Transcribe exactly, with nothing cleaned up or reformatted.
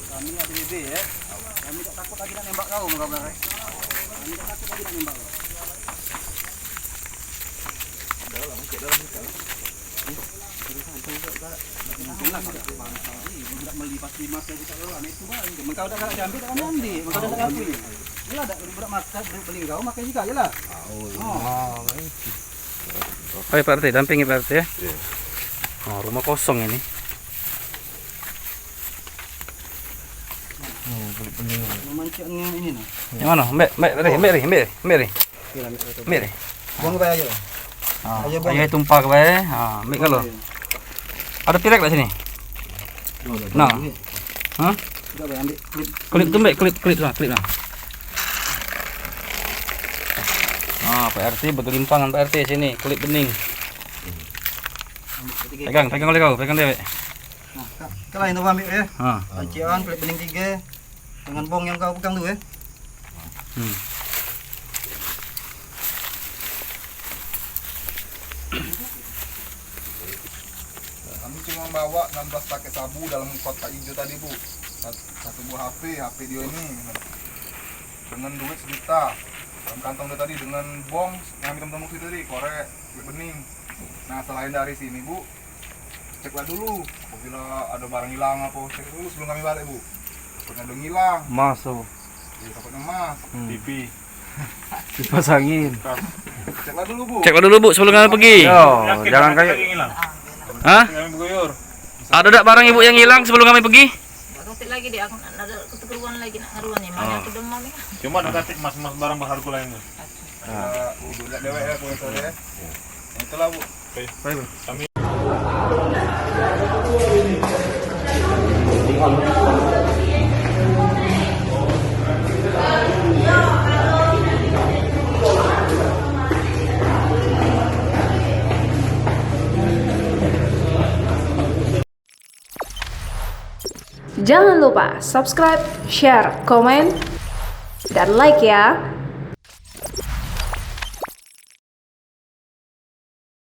Kami ado bebe, ya. Kami dak takut lagi nak nembak kau, muka belakang. Kami dak takut lagi nak nembak kau. Mungkin lah, kalau dak meli pasti mati juga lo, aneh tu, Bang. Mengkau dak galak diambil, dak kami ambil. Mengkau dak galak diambil. Gila, dak budak makan, budak beli kau, makan juga je lah. Oh. Oi, Pak R T, dampingi Pak R T, ya. Iya. Oh, rumah kosong ini. Memancingnya ini, nah. Yang mana? Ambek, ambek, Ri, ambek, Ri, ambek, Ri, ambek, Ri. Iya, ambil satu. Ambek, Ri. Buang ke air. Ah, air buang. Air tumpah ke air. Ah, ambek kalau. Iya. Ada pirek kat sini? Oh, ada. Nah. Ini. Hah? Udah, Bang, ambil klip. Klip tu, ambek klip, klip lah, klip lah. Ah, Pak R T bergelimpang dengan Pak R T sini, klip bening. Ambil ketiga. Pegang, pegang oleh kau, pegang dewek. Nah, ka-, kalian tu ambil, ya. Ha. Pancian, klip bening tiga. Dengan bong yang kau pegang tu, ya. Hmm. Kami cuma bawa enam belas paket sabu dalam kotak hijau tadi, Bu. Sat-, satu buah H P, H P dia ini. Dengan duit sejuta. Dalam kantong dia tadi, dengan bong, yang hitam-hitam itu tadi, korek, klip bening. Nah, selain dari sini, Bu, ceklah dulu. Apabila ada barang hilang apa, cek dulu sebelum kami balik, Bu. Takutnya ada yang hilang. Emas tu. Ya, takutnya emas. Hmm. T V. Kipas angin. Ceklah dulu, Bu. Ceklah dulu, Bu, sebelum kami pergi. Yo, yakin jangan kayak lagi hilang. Hah? Jangan beguyur. Ada dak barang ibu yang hilang sebelum kami pergi? Dak katik lagi deh, aku nak ada keperluan lagi nak ngaruan ni. Mana aku demam ni. Cuma dak katik emas-emas barang berharga lain tu. Nah, Bu, dak dewek ya, Bu, itu deh. Itulah, Bu. Oke. Baik, Bu. Kami Jangan lupa subscribe, share, komen, dan like ya.